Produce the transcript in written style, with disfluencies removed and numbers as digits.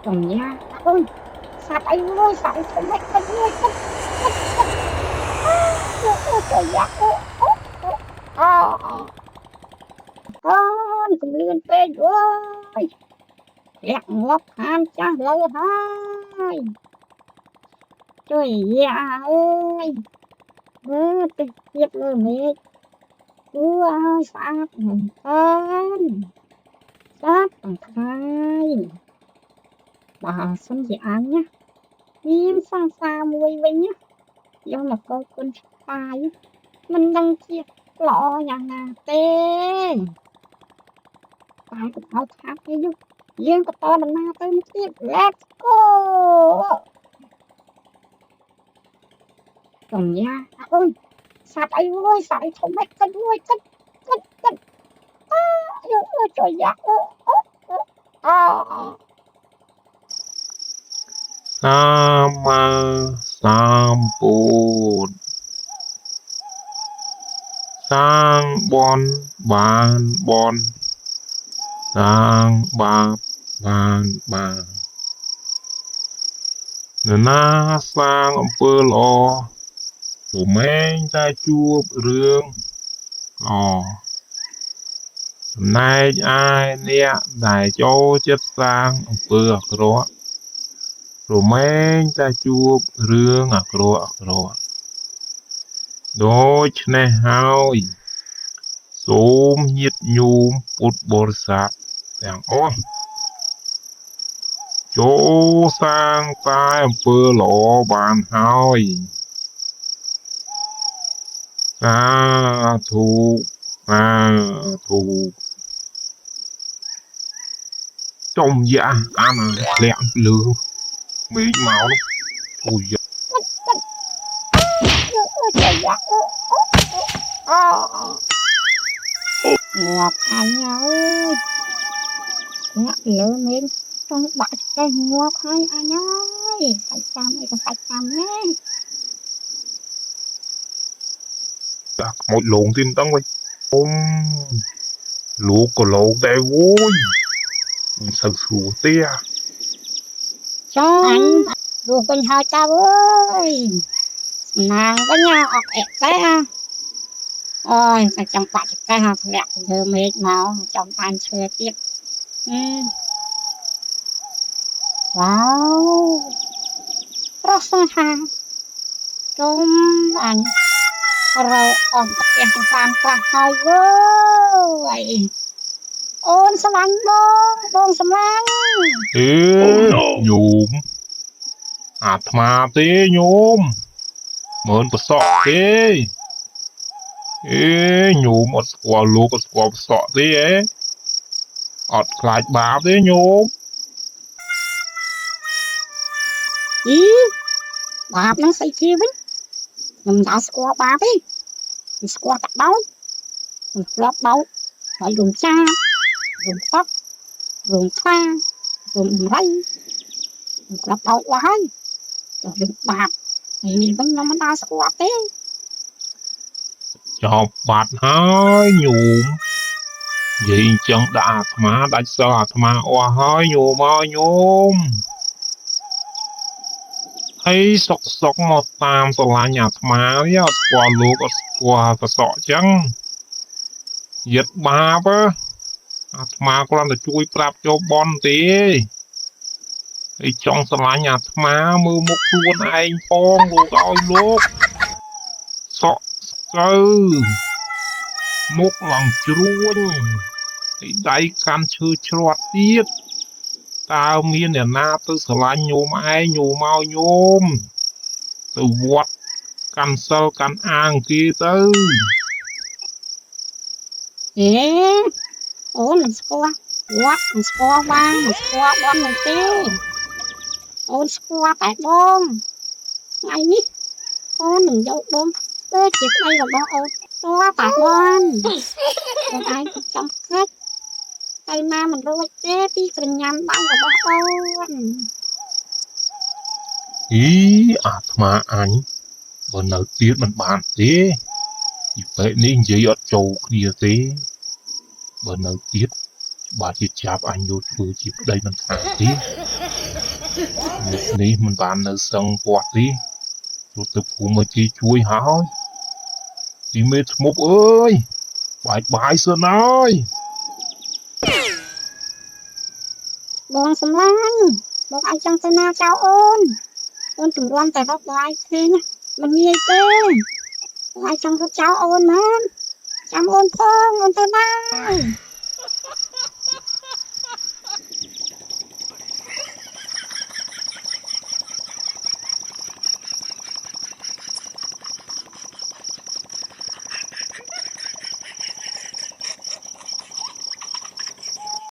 ចំយ៉ាអើយសត្វអីមួយសត្វអីធំម៉េចតិចមួយតិចតិចតិចអូអូយ៉ាអូអូអូអូនកុំលឿនពេកអើយលាក់ងាប់ខានចាស់លើហើយជួយយ៉ាអើយមើលទឹកទៀតលើមេឃគួរឲ្យស្អាតមែនតើស្អាតទាំងថ្ងៃបើសិនជាអញណាមានសង្សារមួយវិញណាយកមកកគុណស្បាយមិនដឹងជាល្អយ៉ាងណាទេតែកុំឲ្យខាតទេយូយើងបន្តដំណើរទៅមុខទៀត Let's go ចំយ៉ាអើយសត្វអីមួយសត្វអីធំម៉េចតិចមួយតិចតិចតិចអូអូជួយយ៉ាអូអូអូ សម្មាសម្ពុទ្ធសាងបនបានបនសាងបាបបានបាបនរណាសាងអំពើល្អពុំែងតែជួបរឿងល្អចំណែកឯអ្នកដែលចូលចិត្តសាងអំពើអាក្រក់រមែងតែជួបរឿងអាក្រក់អាក្រក់ដូច្នេះហើយសូមញាតិញោមពុទ្ធបរិស័ទទាំងអស់ចូលសាងតែអំពើល្អបានហើយសាធុសាធុចំយ៉ាអានធ្លាក់លើមេឃមកនោះអូយ អូជួយយ៉ាអូអូអូងាប់អញអើយងាក់លើមេឃចង់បាក់ឆ្កេះងាប់ហើយអញអើយសាច់ចាំអីក៏សាច់ចាំណែ ដាក់ខ្មោចលងទីមិនដឹងវិញអ៊ំលោកក៏លោកដែរវយមិនសូវស្រួលទេ ចាអញរស់វិញហើយចៅអើយសំណាងវិញអត់អែតែអូយតែចាំបាក់ឆ្កេះធ្លាក់ពីលើមេឃមកចំបានឈើទៀតវ៉ាវប្រុសសង្ហាជុំអញរកអស់ផ្ទះទាំងសានខ្លះហើយវើយអូនស្រឡាញ់បងបងស្រឡាញ់ អេញោមអាត្មាទេញោមមិនប្រសក់ទេអេញោមអត់ស្គាល់លោកអត់ស្គាល់ប្រសក់ទេអេអត់ខ្លាចបាបទេញោម អីបាបហ្នឹងស្អីគេវិញខ្ញុំមិនដល់ស្គាល់បាបទេខ្ញុំស្គាល់តែបោកខ្ញុំធ្លាប់បោកហើយរំចារំតក់រំខ្លារំរៃខ្ញុំធ្លាប់បោកអស់ហើយចុះរឿងបាបនេះវិញខ្ញុំមិនដល់ស្គាល់ទេ ចប់បាត់ហើយញោមនិយាយអញ្ចឹងដាក់អាត្មាដាច់សិលអាត្មាអស់ហើយញោមអើយញោមហើយសុកសុកមកតាមស្រឡាញ់អាត្មានេះអត់ស្គាល់លោកអត់ស្គាល់ប្រសក់អញ្ចឹងយិតបាបអាត្មាគ្រាន់តែជួយប្រាប់ចូលបនទេហើយចង់ស្រឡាញ់អាត្មាមើលមុខខ្លួនឯងផងលោកឲ្យលោកសក់ស្កើមុខឡើងជ្រួញហើយដៃកាន់ឈើច្រត់ទៀតតើមានអ្នកណាទៅស្រឡាញ់ញោមឯងញោមមកញោមទៅវត្តកាន់សិលកាន់អាងគេទៅ អេអូនមិនស្គាល់វត្តមិនស្គាល់បាងមិនស្គាល់បននោះទេអូនស្គាល់តែបងថ្ងៃនេះអូននឹងយកបងទៅជាប្តីរបស់អូនស្គាល់តែបងអូនឯងក៏ចង់គិតទៅណាមិនរួចទេពីក្រញាំដៃរបស់អូន អីអាត្មាអញបើនៅទៀតមិនបានទេពីពេកនេះនិយាយអត់ចូលគ្នាទេបើនៅទៀត ច្បាស់ជាចាប់អញយកធ្វើជាប្តីមិនខានទេ លោកនេះមិនបាននៅសឹងវត្តទេ រត់ទៅភូមិឲ្យគេជួយហើយ ទីមេធ្មប់អើយ បាយបាយសិនហើយ បងសម្លាញ់ បងឯងចង់ទៅណាចោលអូន អូនទម្រាំតែរកបងឯងឃើញមិនងាយទេ បងឯងចង់រត់ចោលអូនណា ចាំអូនផង អូនទៅណា។